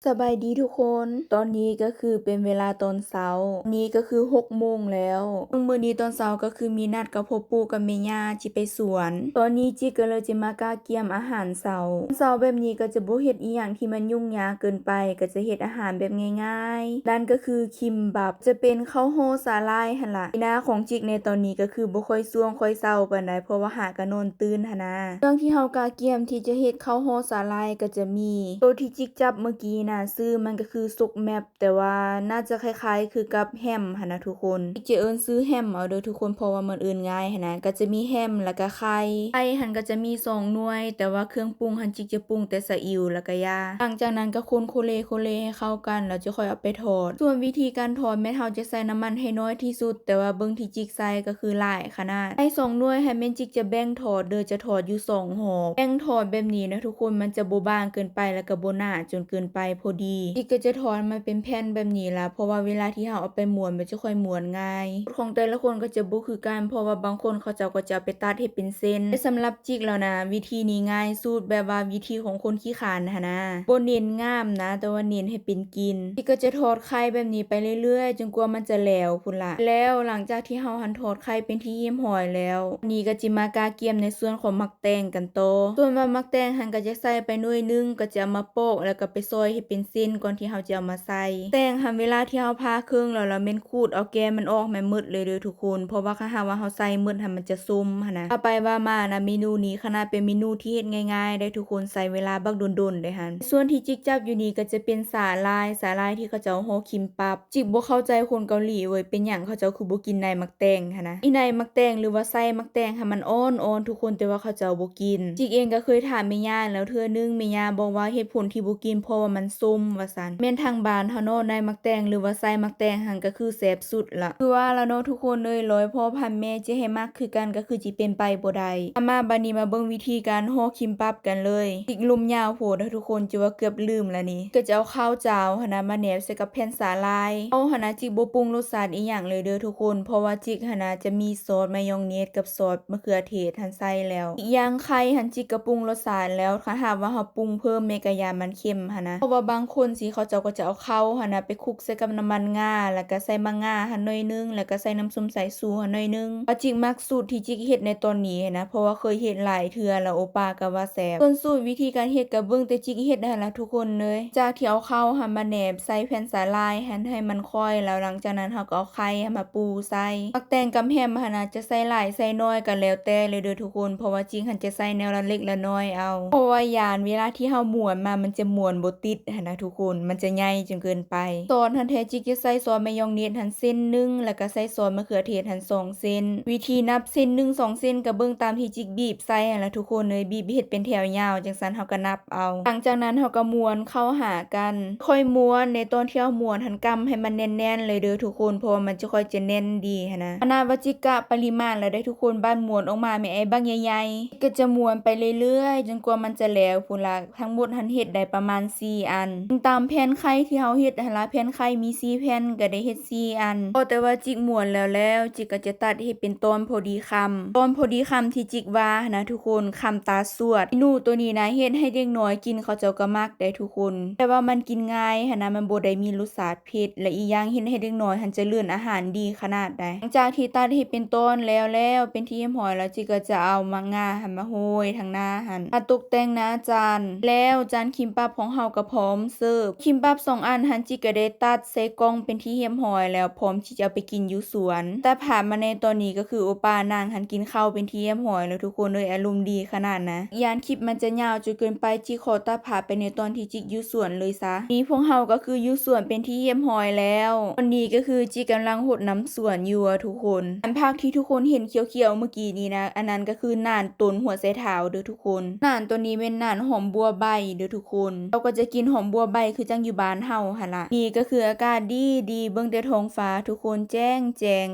ສະບາຍດີທຸກຄົນ, ຕອນນີ້ກໍຄືເປັນເວລາຕອນເຊົ້າ, ນີ້ກໍຄືຫົກໂມງແລ້ວ. ເຊິ່ງມື້ນີ້ຕອນເຊົ້າກໍຄືມີນັດກັບພໍ່ປູ່ກັບແມ່ຍ່າຊິໄປສວນ. ຕອນນີ້ຈິກກໍເລີຍຈະມາກະກຽມອາຫານເຊົ້າ. ຕອນເຊົ້າແບບນີ້ກໍຈະບໍ່ເຮັດອີ່ຫຍັງທີ່ມັນຫຍຸ້ງຍາກເກີນໄປ, ກໍຈະເຮັດອາຫານແບບງ່າຍໆ, ນັ້ນກໍຄືຄິມບັບ, ຈະເປັນເຂົ້າຫໍ່ສາຫຼ່າຍຫັ້ນລະ. ທີ່ໜ້າຂອງຈິກໃນຕອນນີ້ກໍຄືບໍ່ຄ່ອຍຊ່ວງຄ່ອຍເສົ້າປານໃດ, ເພາະວ່າຫາກໍນອນຕື່ນຫັ້ນນາ. ເຄື່ອງທີ່ເຮົາກະກຽມທີ່ຈະເຮັດເຂົ້າຫໍ່ສາຫຼ່າຍກໍຈະມີ ໂຕທີ່ຈິກຈັບເມື່ອກີ້ນະ, ຊື່ມັນກໍຄືສຸກແມັບ, ແຕ່ວ່າໜ້າຈະຄ້າຍໆຄືກັບແຮມຫັ້ນນະທຸກຄົນ. ຈິກຈະເອີ້ນຊື່ແຮມເອົາເດີທຸກຄົນ, ເພາະວ່າມັນເອີ້ນງ່າຍຫັ້ນນະ. ກໍຈະມີແຮມ ແລ້ວກໍໄຂ່. ໄຂ່ຫັ້ນກໍຈະມີສອງໜ່ວຍ, ແຕ່ວ່າເຄື່ອງປຸງຫັ້ນຈິກຈະປຸງແຕ່ສະອິ້ວ ແລ້ວກໍຢາ. ຫຼັງຈາກນັ້ນກໍຄົນໂຄເລໂຄເລໃຫ້ເຂົ້າກັນ, ແລ້ວຈະຄ່ອຍເອົາໄປທອດ. ສ່ວນວິທີການທອດແມ່ນເຮົາຈະໃສ່ນ້ຳມັນໃຫ້ນ້ອຍທີ່ສຸດ, ແຕ່ວ່າເບິ່ງທີ່ຈິກໃສ່ກໍຄືຫຼາຍຂະໜາດ. ໄຂ່ສອງໜ່ວຍຫັ້ນແມ່ນຈິກຈະແບ່ງທອດເດີ, ຈະທອດຢູ່ສອງຮອບ. ແບ່ງທອດແບບນີ້ນະທຸກຄົນ, ມັນຈະບໍ່ບາງເກີນໄປ ແລ້ວກໍບໍ່ໜາຈົນເກີນໄປ, ພໍດີ. ຈິກກໍຈະທອດໃຫ້ມັນເປັນແຜ່ນແບບນີ້ລະ, ເພາະວ່າເວລາທີ່ເຮົາເອົາໄປມ້ວນ ມັນຈະຄ່ອຍມ້ວນງ່າຍ. ຂອງແຕ່ລະຄົນກໍຈະບໍ່ຄືກັນ, ເພາະວ່າບາງຄົນເຂົາເຈົ້າກໍຈະເອົາໄປຕັດເຮັດເປັນເສັ້ນ. ແຕ່ສຳລັບຈິກແລ້ວນະ, ວິທີນີ້ງ່າຍສຸດ, ແບບວ່າວິທີຂອງຄົນຂີ້ຄ້ານຫັ້ນນະ. ບໍ່ເນັ້ນງາມນະ, ແຕ່ວ່າເນັ້ນໃຫ້ເປັນ ກິນ. ຈິກກໍຈະທອດໄຂ່ແບບນີ້ໄປເລື້ອຍໆ ຈົນກວ່າມັນຈະແຫຼວພຸ້ນລະ. ແລ້ວຫຼັງຈາກທີ່ເຮົາຫັ້ນທອດໄຂ່ເປັນທີ່ຮຽບຮ້ອຍແລ້ວ, ນີ້ກໍຈະມາກະກຽມໃນສ່ວນຂອງໝາກແຕງກັນຕໍ່. ສ່ວນວ່າໝາກແຕງຫັ້ນກໍຈະໃສ່ໄປໜ່ວຍໜຶ່ງ, ກໍຈະເອົາມາປອກ ແລ້ວກໍໄປຊອຍໃຫ້ເປັນເສັ້ນ ກ່ອນທີ່ເຮົາຈະເອົາມາໃສ່. ແຕງຫັ້ນເວລາທີ່ເຮົາຜ່າເຄິ່ງແລ້ວ, ແລ້ວແມ່ນຂູດເອົາແກ່ນມັນອອກໃຫ້ໝົດເລີຍເດີທຸກຄົນ, ເພາະວ່າຄັນຫາກວ່າເຮົາໃສ່ໝົດຫັ້ນ ມັນຈະສົ້ມຫັ້ນນະ. ວ່າໄປວ່າມານະ, ເມນູນີ້ຂະໜາດເປັນເມນູທີ່ເຮັດງ່າຍໆໄດ໋ທຸກຄົນ, ໃຊ້ເວລາບັກດົນໆເດ້ຫັ້ນ. ສ່ວນທີ່ຈິກຈັບຢູ່ນີ້ກໍຈະເປັນສາຫຼ່າຍ, ສາຫຼ່າຍທີ່ເຂົາເຈົ້າຫໍ່ຄິມປັບ. ຈິກບໍ່ເຂົ້າໃຈຄົນເກົາຫຼີເວີຍ, ເປັນຫຍັງເຂົາເຈົ້າຄືບໍ່ກິນໃນໝາກແຕງຫັ້ນນະ. ອີໃນໝາກແຕງ ຫຼືວ່າໄສ້ໝາກແຕງຫັ້ນ ມັນອ່ອນໆທຸກຄົນ, ແຕ່ວ່າເຂົາເຈົ້າບໍ່ກິນ. ຈິກເອງກໍເຄີຍຖາມແມ່ຍ່າແລ້ວເທື່ອໜຶ່ງ, ແມ່ຍ່າບອກວ່າເຫດຜົນທີ່ບໍ່ກິນ ເພາະວ່າມັນສົ້ມວ່າຊັ້ນ. ແມ່ນທາງບ້ານເຮົາເນາະ, ໃນໝາກແຕງ ຫຼືວ່າໄສ້ໝາກແຕງຫັ້ນ ກໍຄືແຊບສຸດລະ. ຄືວ່າລະເນາະທຸກຄົນເອີຍ, ຮ້ອຍພໍ່ພັນແມ່ຈະໃຫ້ມັກຄືກັນ ກໍຄືຊິເປັນໄປບໍ່ໄດ້. ມາ ບາດນີ້ມາເບິ່ງວິທີການຫໍ່ຄິມປັບກັນເລີຍ. ຈິກລົມຍາວໂພດເດີທຸກຄົນ, ຈະວ່າເກືອບລືມລະນີ້. ກໍຈະເອົາເຂົ້າຈາວຫັ້ນນະ ມາແໜບໃສ່ກັບແຜ່ນສາຫຼ່າຍ. ເຮົາຫັ້ນນະ ຈິກບໍ່ປຸງລົດຊາດອີ່ຫຍັງເລີຍເດີທຸກຄົນ, ເພາະວ່າຈິກຫັ້ນນະຈະມີຊອດມາຍອງເນດກັບຊອດມະເຂືອເທດຫັ້ນໃສ່ແລ້ວ. ອີກຢ່າງໄຂ່ຫັ້ນ ຈິກກໍປຸງລົດຊາດແລ້ວ, ຖ້າຫາກວ່າເຮົາປຸງເພີ່ມແມ່ນກໍຢ້ານມັນເຄັມຫັ້ນນະ. ເພາະວ່າບາງຄົນຊິ ເຂົາເຈົ້າກໍຈະເອົາເຂົ້າຫັ້ນນະໄປຄຸກໃສ່ກັບນ້ຳມັນງາ, ແລ້ວກໍໃສ່ໝາກງາຫັ້ນໜ້ອຍໜຶ່ງ, ແລ້ວກໍໃສ່ນ້ຳສົ້ມສາຍຊູຫັ້ນໜ້ອຍໜຶ່ງ. ວ່າຈິກມັກສູດທີ່ຈິກເຮັດໃນຕອນນີ້ຫັ້ນນະ, ເພາະວ່າເຄີຍເຮັດຫຼາຍເທື່ອແລ້ວ, ໂອປ້າກໍວ່າແຊບ. ສ່ວນສູດວິທີການເຮັດກໍເບິ່ງແຕ່ຈິກເຮັດຫັ້ນລະທຸກຄົນເອີຍ. ຈາກທີ່ເອົາເຂົ້າຫັ້ນມາແໜບໃສ່ແຜ່ນສາຫຼ່າຍຫັ້ນໃຫ້ມັນຄ່ອຍ, ແລ້ວຫຼັງຈາກນັ້ນເຮົາກໍເອົາໄຂ່ຫັ້ນມາປູໃສ່. ໝາກແຕງກັບແຮມຫັ້ນນະ ຈະໃສ່ຫຼາຍໃສ່ໜ້ອຍກໍແລ້ວແຕ່ເລີຍເດີທຸກຄົນ, ເພາະວ່າຈິກຫັ້ນຈະໃສ່ແນວລະເລັກລະນ້ອຍເອົາ, ເພາະວ່າຢ້ານເວລາທີ່ເຮົາມ້ວນມາ ມັນຈະມ້ວນບໍ່ຕິດຫັ້ນນະທຸກຄົນ, ມັນຈະໃຫຍ່ຈົນເກີນໄປ. ຊອດຫັ້ນແທ້ຈິກຈະໃສ່ຊອດມາຍອງເນດຫັ້ນເສັ້ນໜຶ່ງ, ແລ້ວກໍໃສ່ຊອດມະເຂືອເທດຫັ້ນສອງເສັ້ນ. ວິທີນັບເສັ້ນໜຶ່ງສອງເສັ້ນ ກໍເບິ່ງຕາມທີ່ຈິກບີບໃສ່ຫັ້ນລະທຸກຄົນເອີຍ, ບີບເຮັດເປັນແຖວຍາວ, ຈັ່ງຊັ້ນເຮົາກໍນັບ ເອົາ. ຫຼັງຈາກນັ້ນເຮົາກໍມ້ວນເຂົ້າຫາກັນ. ຄ່ອຍມ້ວນໃນຕອນທີ່ເຮົາມ້ວນຫັ້ນ ກຳໃຫ້ມັນແໜ້ນໆເລີຍເດີທຸກຄົນ, ເພາະວ່າມັນຈະຄ່ອຍຈະແໜ້ນດີຫັ້ນນະ. ຂະໜາດວ່າຈິກກະປະລິມານແລ້ວໄດ໋ທຸກຄົນ, ບາດມ້ວນອອກມາແມ່ນໄອ້ບັກໃຫຍ່ໆ, ກໍຈະມ້ວນໄປເລື້ອຍໆ ຈົນກວ່າມັນຈະແຫຼວພຸ້ນລະ. ທັງໝົດຫັ້ນເຮັດໄດ້ປະມານສີ່ອັນ. ຕາມແຜ່ນໄຂ່ທີ່ເຮົາເຮັດຫັ້ນລະ, ແຜ່ນໄຂ່ມີສີ່ແຜ່ນ ກໍໄດ້ເຮັດສີ່ອັນ. ພໍແຕ່ວ່າຈິກມ້ວນແລ້ວແລ້ວ, ຈິກກໍຈະຕັດເຮັດເປັນຕອນພໍດີຄຳ. ຕອນພໍດີຄຳທີ່ຈິກວ່າຫັ້ນນະທຸກຄົນ, ຄຳຕາສວດ. ເມນູໂຕນີ້ນະ ເຮັດໃຫ້ເດັກນ້ອຍກິນ ເຂົາເຈົ້າກໍມັກໄດ໋ທຸກຄົນ, ແຕ່ວ່າມັນກິນງ່າຍຫັ້ນນະ, ມັນບໍ່ໄດ້ມີລົດຊາດເຜັດ ແລະ ອີກຢ່າງເຮັດໃຫ້ເດັກນ້ອຍຫັ້ນຈະເລີນອາຫານດີຂະໜາດໃດ. ຫຼັງຈາກທີ່ຕັດເຮັດເປັນຕອນແລ້ວແລ້ວ ເປັນທີ່ຮຽບຮ້ອຍແລ້ວ, ຈິກກໍຈະເອົາໝາກງາຫັ້ນມາໂຮຍທາງໜ້າຫັ້ນ, ມາຕົກແຕ່ງໜ້າຈານ. ແລ້ວຈານຄິມປັບຂອງເຮົາກໍພ້ອມເສີບ. ຄິມປັບສອງອັນຫັ້ນ ຈິກກໍໄດ້ຕັດໃສ່ກ່ອງເປັນທີ່ຮຽບຮ້ອຍແລ້ວ, ພ້ອມທີ່ຈະເອົາໄປກິນຢູ່ສວນ. ຕັດພາບມາໃນຕອນນີ້ກໍຄືໂອປ້ານັ່ງຫັ້ນກິນເຂົ້າເປັນທີ່ຮຽບຮ້ອຍແລ້ວທຸກຄົນເອີຍ, ອາລົມດີຂະໜາດນະ. ຢ້ານຄລິບມັນຈະຍາວຈົນເກີນໄປ, ຈິກຂໍຕັດພາບໄປໃນຕອນທີ່ຈິກຢູ່ສວນເລີຍຊະ. ນີ້ພວກເຮົາກໍຄືຢູ່ສວນເປັນທີ່ຮຽບຮ້ອຍແລ້ວ. ຕອນນີ້ກໍຄືຈິກກຳລັງຫົດນ້ຳສວນຢູ່ອະທຸກຄົນ. ອັນຜັກທີ່ທຸກຄົນເຫັນຂຽວໆເມື່ອກີ້ນີ້ນະ, ອັນນັ້ນກໍຄືໜານຕົ້ນຫົວໄຊເທົ້າເດີທຸກຄົນ. ໜານໂຕນີ້ແມ່ນໜານຫອມບົວໃບເດີທຸກຄົນ. ເຮົາກໍຈະກິນຫອມບົວໃບຄືຈັ່ງຢູ່ບ້ານເຮົາຫັ້ນລະ. ນີ້ກໍຄືອາກາດດີໆ, ເບິ່ງແຕ່ທ້ອງຟ້າທຸກຄົນ, ແຈ້ງແຈ້ງ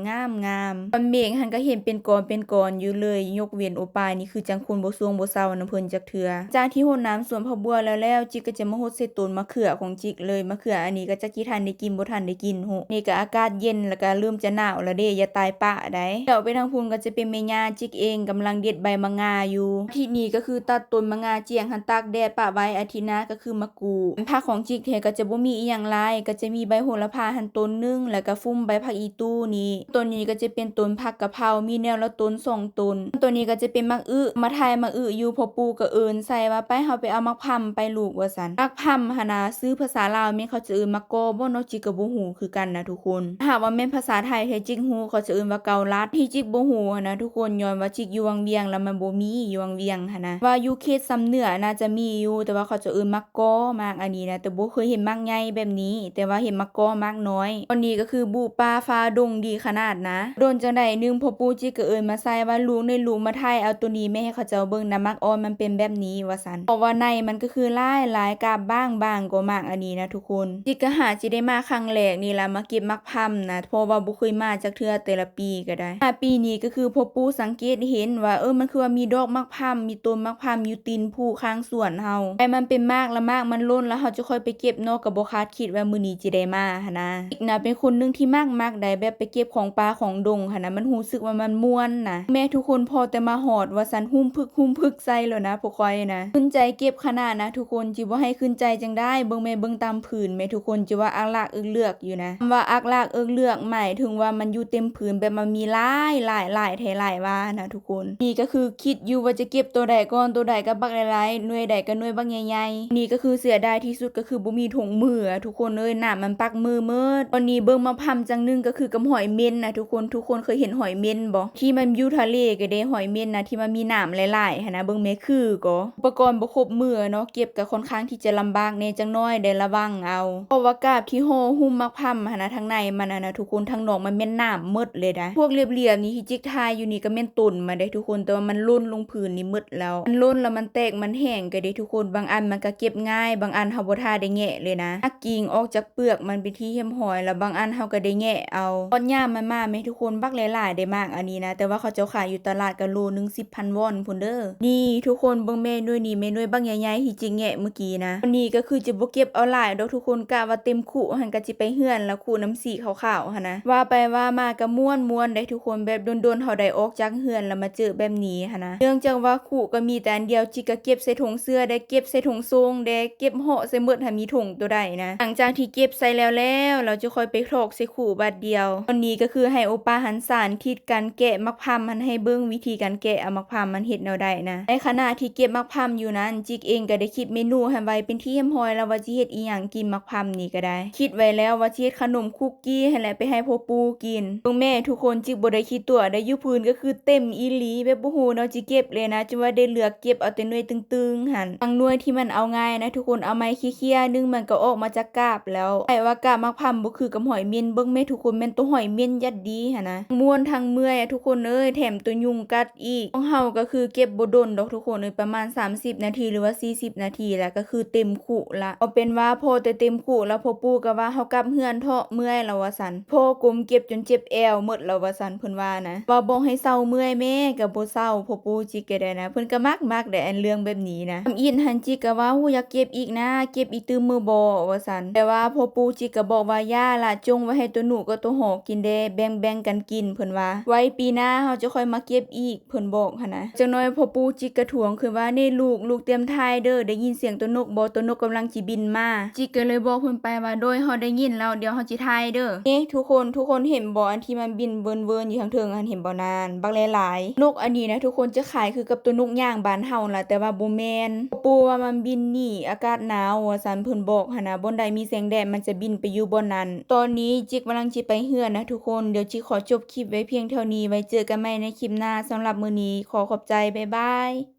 ງາມໆ. ກ້ອນເມກຫັ້ນກໍເຫັນເປັນກ້ອນເປັນກ້ອນຢູ່ເລີຍ, ຍົກເວັ້ນໂອປ້ານີ້ຄືຈັ່ງຄົນບໍ່ຊ່ວງບໍ່ເຊົານຳເພິ່ນຈັກເທື່ອ. ຈາກທີ່ຫົດນ້ຳສວນຜັກບົວແລ້ວແລ້ວ, ຈິກກໍຈະມາຫົດໃສ່ຕົ້ນມະເຂືອຂອງຈິກເລີຍ. ມະເຂືອອັນນີ້ກໍຈັກຊິທັນໄດ້ກິນບໍ່ທັນໄດ້ກິນ, ແລ້ວກໍອາກາດເຢັນ ແລ້ວກໍເລີ່ມຈະໜາວແລ້ວເດ້, ຢ່າຕາຍປະໄດ໋. ແລ້ວໄປທາງພຸ້ນກໍຈະເປັນແມ່ຍ່າຈິກເອງກຳລັງເດັດໃບໝາກງາຢູ່. ອາທິດນີ້ກໍຄືຕັດຕົ້ນໝາກງາຈຽງຫັ້ນຕາກແດດປະໄວ້, ອາທິດໜ້າກໍຄືມາກູ້. ຜັກຂອງຈິກແທ້ກໍຈະບໍ່ມີອີ່ຫຍັງຫຼາຍ ກໍຈະມີໃບໂຫລະພາຫັ້ນຕົ້ນໜຶ່ງ ແລ້ວກໍຟຸມໃບຜັກອີ່ຕູ່ນີ້ ຕົ້ນນີ້ກໍຈະເປັນຕົ້ນຜັກກະເພົາ ມີແນວລະຕົ້ນສອງຕົ້ນ. ຕົ້ນນີ້ກໍຈະເປັນໝາກອຶ ມາໄທໝາກອຶຢູ່ ພໍ່ປູ່ກໍເອີ້ນໃສ່ວ່າ ໄປ ເຮົາໄປເອົາໝາກພຳໄປລູກ ວ່າຊັ້ນ. ໝາກພຳຫັ້ນນະ ຊື່ພາສາລາວແມ່ນເຂົາຈະເອີ້ນໝາກກໍບໍ່ເນາະ ຈິກກໍບໍ່ຮູ້ຄືກັນນະທຸກຄົນ. ຖ້າຫາກວ່າແມ່ນພາສາໄທທີ່ຈິກຮູ້ ເຂົາຈະເອີ້ນວ່າເກົາລັດ ທີ່ຈິກບໍ່ຮູ້ຫັ້ນນະທຸກຄົນ ຍ້ອນວ່າຈິກຢູ່ວັງວຽງ ແລ້ວມັນບໍ່ມີຢູ່ວັງວຽງຫັ້ນນະ. ວ່າຢູ່ເຂດຊຳເໜືອໜ້າຈະມີຢູ່ ແຕ່ວ່າເຂົາຈະເອີ້ນໝາກກໍ ໝາກອັນນີ້ນະ ແຕ່ບໍ່ເຄີຍເຫັນໝາກໃຫຍ່ແບບນີ້ ແຕ່ວ່າເຫັນໝາກກໍ ໝາກນ້ອຍ. ຕອນນີ້ກໍຄືບຸປ່າຝ່າດົງດີຂະໜາດນະ. ດົນຈັ່ງໃດໜຶ່ງ ພໍ່ປູ່ຈິກກໍເອີ້ນມາໃສ່ວ່າ ລູກເອີຍ ລູກມາໄທເອົາໂຕນີ້ແມ່ໃຫ້ເຂົາເຈົ້າເບິ່ງນະ ໝາກອ່ອນມັນເປັນແບບນີ້ ວ່າຊັ້ນ. ເພາະວ່າໃນມັນກໍຄືຫຼາຍໆ ກາບບາງໆ ກໍໝາກອັນນີ້ນະທຸກຄົນ. ຈິກກໍຫາກຊິໄດ້ມາຄັ້ງແລກນີ້ລະ ມາເກັບໝາກພຳນະ ເພາະວ່າບໍ່ເຄີຍມາຈັກເທື່ອ ແຕ່ລະປີກໍໄດ້. ມາປີນີ້ກໍຄືພໍ່ປູ່ສັງເກດເຫັນວ່າ ເອີ ມັນຄືວ່າມີດອກໝາກພຳ ມີຕົ້ນໝາກພຳຢູ່ຕີນພູຂ້າງສວນເຮົາ ໃບມັນເປັນໝາກ ລະໝາກມັນຫຼົ່ນ ລະເຮົາຈະຄ່ອຍໄປເກັບເນາະ ກໍບໍ່ຄາດຄິດວ່າມື້ນີ້ຈະໄດ້ມາຫັ້ນນະ. ຈິກນະເປັນຄົນໜຶ່ງທີ່ມັກ ມັກໄດ໋ ແບບໄປເກັບຂອງປ່າຂອງດົງຫັ້ນນະ ມັນຮູ້ສຶກວ່າມັນມ່ວນນະ. ແມ່ທຸກຄົນ ພໍແຕ່ມາຮອດວ່າຊັ້ນ ຮຸ່ມພຶກຮຸ່ມພຶກໃສ່ແລ້ວນະ ພວກຂ້ອຍນະ ຂຶ້ນໃຈເກັບຂະໜາດນະທຸກຄົນ. ຈິບໍ່ໃຫ້ຂຶ້ນໃຈຈັ່ງໃດ ເບິ່ງແມ່ ເບິ່ງຕາມຜືນແມ່ ທຸກຄົນ ຈິວ່າອັກລາກເອິກເລືອກຢູ່ນະ. ຄຳວ່າອັກລາກເອິກເລືອກ ໝາຍເຖິງວ່າມັນຢູ່ເຕັມຜືນ ແບບມັນມີຫຼາຍ ຫຼາຍ ຫຼາຍແທ້ຫຼາຍວ່ານະທຸກຄົນ. ນີ້ກໍຄືຄິດຢູ່ວ່າຈະເກັບໂຕໃດກ່ອນ ໂຕໃດກໍບັກຫຼາຍໆ ໜ່ວຍໃດກໍໜ່ວຍບັກໃຫຍ່ໆ. ນີ້ກໍຄືເສຍດາຍທີ່ສຸດ ກໍຄືບໍ່ມີຖົງມືອະທຸກຄົນເອີຍ ນ້ຳມັນປັກມືໝົດ. ຕອນນີ້ເບິ່ງໝາກພຳຈັ່ງໜຶ່ງ ກໍຄືກັບຫອຍເໝັນນະທຸກຄົນ. ທຸກຄົນເຄີຍເຫັນຫອຍເໝັນບໍ່ ທີ່ມັນຢູ່ທະເລກໍເດ້ ຫອຍເໝັນນະ ທີ່ມັນມີນ້ຳຫຼາຍໆຫັ້ນນະ. ເບິ່ງແມ່ ຄືກໍ ອຸປະກອນບໍ່ຄົບມືເນາະ ເກັບກໍຄ່ອນຂ້າງທີ່ຈະລຳບາກແດ່ຈັກໜ້ອຍ ໄດ້ລະວັງເອົາ. ເພາະວ່າກາບທີ່ຫໍ່ຫຸ້ມໝາກພຳຫັ້ນນະ ທາງໃນມັນຫັ້ນນະທຸກຄົນ ທາງນອກມັນແມ່ນນ້ຳໝົດເລີຍໄດ໋. ພວກລຽບໆນີ້ທີ່ຈິກຖ່າຍຢູ່ນີ້ກໍແມ່ນຕົ້ນມັນເດ້ທຸກຄົນ ແຕ່ວ່າມັນຫຼົ່ນລົງພື້ນນີ້ໝົດແລ້ວ. ມັນຫຼົ່ນແລ້ວມັນແຕກມັນແຫ້ງກໍເດ້ທຸກຄົນ. ບາງອັນມັນກໍເກັບງ່າຍ ບາງອັນເຮົາບໍ່ທ່າໄດ້ແງະເລີຍນະ ຫັກກິ່ງອອກຈາກເປືອກມັນເປັນທີ່ຮຽບຮ້ອຍ ແລ້ວບາງອັນເຮົາກໍໄດ້ແງະເອົາ. ຕອນຍາມມັນມາແມ່ທຸກຄົນ ບັກຫຼາຍໆ ໄດ້ໝາກອັນນີ້ນະ ແຕ່ວ່າເຂົາເຈົ້າຂາຍຢູ່ຕະຫຼາດກໍໂລໜຶ່ງສິບພັນວອນພຸ້ນເດີ. ນີ້ທຸກຄົນເບິ່ງແມ່ໜ່ວຍນີ້ ແມ່ໜ່ວຍບັກໃຫຍ່ໆ ທີ່ຈິກແງະມື້ກີ້ນະ. ຕອນນີ້ກໍຄືຈະບໍ່ເກັບເອົາຫຼາຍດອກທຸກຄົນ ກະວ່າເຕັມຄຸຫັ້ນກໍຊິໄປເຮືອນລະ ຄຸນ້ຳສີຂາວໆຫັ້ນນະ. ວ່າໄປວ່າມາກໍມ່ວນໆ ໄດ໋ທຸກຄົນ ແບບດົນໆ ເຮົາໄດ້ອອກຈາກເຮືອນລະມາເຈີແບບນີ້ຫັ້ນນະ. ເນື່ອງຈາກວ່າຄຸກໍມີແຕ່ອັນດຽວ ຈິກກໍເກັບໃສ່ຖົງເສື້ອໄດ້ ເກັບໃສ່ຖົງໂສ້ງໄດ້ ເກັບເຫາະໃສ່ໝົດ ຖ້າມີຖົງໂຕໃດນະ. ຫຼັງຈາກທີ່ເກັບໃສ່ແລ້ວແລ້ວ ລາວຈະຄ່ອຍໄປຖອກໃສ່ຄຸບາດດຽວ. ຕອນນີ້ກໍຄືໃຫ້ໂອປ້າຫັ້ນສາທິດການແກະໝາກພຳຫັ້ນໃຫ້ເບິ່ງ ວິທີການແກະເອົາໝາກພຳຫັ້ນເຮັດແນວໃດນະ. ໃນຂະນະທີ່ເກັບໝາກພຳຢູ່ນັ້ນ ຈິກເອງກໍໄດ້ຄິດເມນູຫັ້ນໄວ້ເປັນທີ່ຮຽບຮ້ອຍແລ້ວ ວ່າຊິເຮັດອີ່ຫຍັງກິນໝາກພຳນີ້ກໍໄດ້. ຄິດໄວ້ແລ້ວວ່າຊິເຮັດຂະໜົມຄຸກກີ້ຫັ້ນແຫຼະ ໄປໃຫ້ພໍ່ປູ່ກິນ. ເບິ່ງແມ່ທຸກຄົນ ຈິກບໍ່ໄດ້ຂີ້ຕົວະໄດ໋ ຢູ່ພື້ນກໍຄືເຕັມອີ່ຫຼີ ແບບບໍ່ຮູ້ແນວຊິເກັບເລີຍນະ ຈົນວ່າໄດ້ເລືອກເກັບເອົາແຕ່ໜ່ວຍຕຶງໆຫັ້ນ. ບາງໜ່ວຍທີ່ມັນເອົາງ່າຍນະທຸກຄົນ ເອົາໄມ້ເຄຍໆໜຶ່ງ ມັນກໍອອກມາຈາກກາບແລ້ວ. ໃຜວ່າກາບໝາກພຳບໍ່ຄືກັບຫອຍເໝັນ ເບິ່ງແມ່ທຸກຄົນ ແມ່ນໂຕຫອຍເໝັນຍັດດີຫັ້ນນະ. ມ່ວນທັງເມື່ອຍທຸກຄົນເອີຍ ແຖມໂຕຍຸງກັດອີກ. ຂອງເຮົາກໍຄືເກັບບໍ່ດົນດອກທຸກຄົນເອີຍ ປະມານສາມສິບນາທີ ຫຼືວ່າສີ່ສິບນາທີ ແລ້ວກໍຄືເຕັມຄຸລະ. ເອົາເປັນວ່າພໍແຕ່ເຕັມຄຸລະ ພໍ່ປູ່ກໍວ່າ ເຮົາກັບເຮືອນເຖາະ ເມື່ອຍລະວ່າຊັ້ນ. ພໍ່ກົ້ມເກັບຈົນເຈັບແອວໝົດລະວ່າຊັ້ນ ເພິ່ນວ່ານະ. ວ່າບອກໃຫ້ເຊົາເມື່ອຍແມ້ກໍບໍ່ເຊົາ ພໍ່ປູ່ຈິກກໍໄດ້ນະ ເພິ່ນກໍມັກໆ ໄດ໋ ອັນເລື່ອງແບບນີ້ນະ. ທຳອິດຫັ້ນຈິກກໍວ່າ ໂອ້ ຢາກເກັບອີກນະ ເກັບອີກຕື່ມມື້ບໍ ວ່າຊັ້ນ. ແຕ່ວ່າພໍ່ປູ່ຈິກກໍບອກວ່າ ຢ່າລະ ຈົ່ງໄວ້ໃຫ້ໂຕໜູກັບໂຕຫໍກິນແດ່ ແບ່ງໆກັນກິນ ເພິ່ນວ່າ. ໄວ້ປີໜ້າເຮົາຈະຄ່ອຍມາເກັບອີກ ເພິ່ນບອກຫັ້ນນະ. ຈັກໜ້ອຍພໍ່ປູ່ຈິກກະທວງຄືນວ່າ ເນ ລູກ ລູກຕຽມຖ່າຍເດີ ໄດ້ຍິນສຽງໂຕນົກບໍ່? ໂຕນົກກຳລັງຊິບິນມາ. ຈິກກໍເລີຍບອກເພິ່ນໄປວ່າ ໂດຍ ເຮົາໄດ້ຍິນແລ້ວ ດຽວເຮົາຊິຖ່າຍເດີ. ເນ ທຸກຄົນ ທຸກຄົນເຫັນບໍ່ ອັນທີ່ມັນບິນເວີນໆຢູ່ທາງເທິງຫັ້ນ ເຫັນບໍ່ນັ້ນ ບັກຫຼາຍໆ. ນົກອັນນີ້ນະທຸກຄົນ ຈະຄ້າຍຄືກັບໂຕນົກຍາງບ້ານເຮົາລະ ແຕ່ວ່າບໍ່ແມ່ນ. ພໍ່ປູ່ວ່າມັນບິນໜີອາກາດໜາວວ່າຊັ້ນ ເພິ່ນບອກຫັ້ນນະ ບ່ອນໃດມີແສງແດດມັນຈະບິນໄປຢູ່ບ່ອນນັ້ນ. ຕອນນີ້ຈິກກຳລັງຊິໄປເຮືອນນະທຸກຄົນ ດຽວຈິກຂໍຈົບຄລິບໄວ້ພຽງເທົ່ານີ້ ໄວ້ເຈີກັນໃໝ່ໃນຄລິບໜ້າ. ສຳລັບມື້ນີ້ຂໍຂອບໃຈ ບາຍບາຍ.